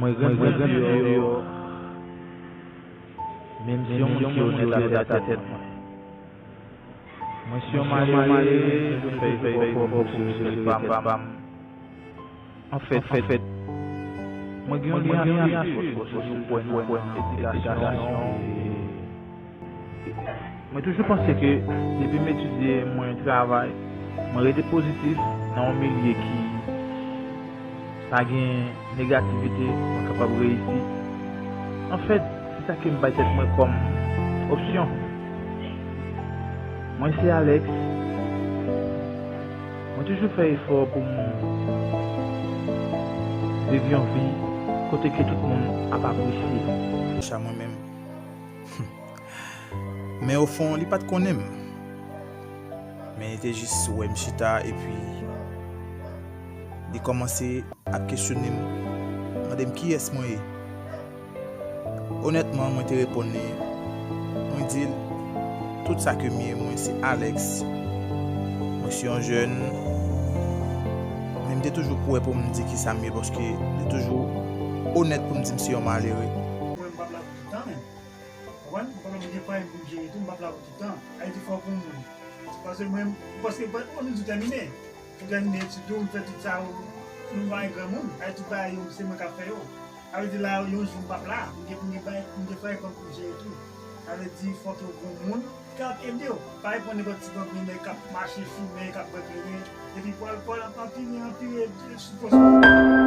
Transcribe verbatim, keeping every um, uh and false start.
Mwen grandi deyò, menm si yon moun ki onèt avè tèt mwen. Mwen se yon malere, mwen toujou fè efò pou m sere tèt pa m. Anfèt, mwen gen yon lyen anpil sou pwen nan edikasyon. Mwen toujou panse ke depi m etidye, mwen travay, mwen rete pozitif nan yon milye ki pa gen negativite, mwen kapab reyisi. Anfèt, se sa ke m bay tèt mwen kòm opsyon. Mwen se Alex. Mwen toujou fè efò pou m viv yon vi kote ke tout moun ap apresye. Sa mwen menm. Men ofon, li pa t konnen m. Men li te jis wè m chita, epi li kòmanse ap kesyone m, mande m kiyès mwen ye. Onètman, mwen te reponn li, mwen di l, tout sa ke m ye, mwen se Alex. Mwen se yon jèn, men m te toujou pè pou m di kisa m ye, paske li toujou onèt pou m di m se yon malere. Mwen, m p ap la pou tout tan, menm. Konprann? M pa gen fanmi pou m jere tou, m p ap la pou tout tan. Ayiti fò pou moun. Paske mwen, paske, bon, nou tou tèmine. Tou tèmine etid ou, m fè tout sa ou, nou pa gen granmoun. Ayiti tout bagay yo, se mwen k ap fè yo. Sa vle di la, yon jou m p ap la, m gen, m gen bagay, m gen frè e kòm pou m jere tou. Sa vle di, fòk yo gen moun k ap ede w. Pa reponn nenpòt ti gang nèg k ap mache fimen, k ap bwè kleren, epi pou al, pou al anpile, anpile sou pòs.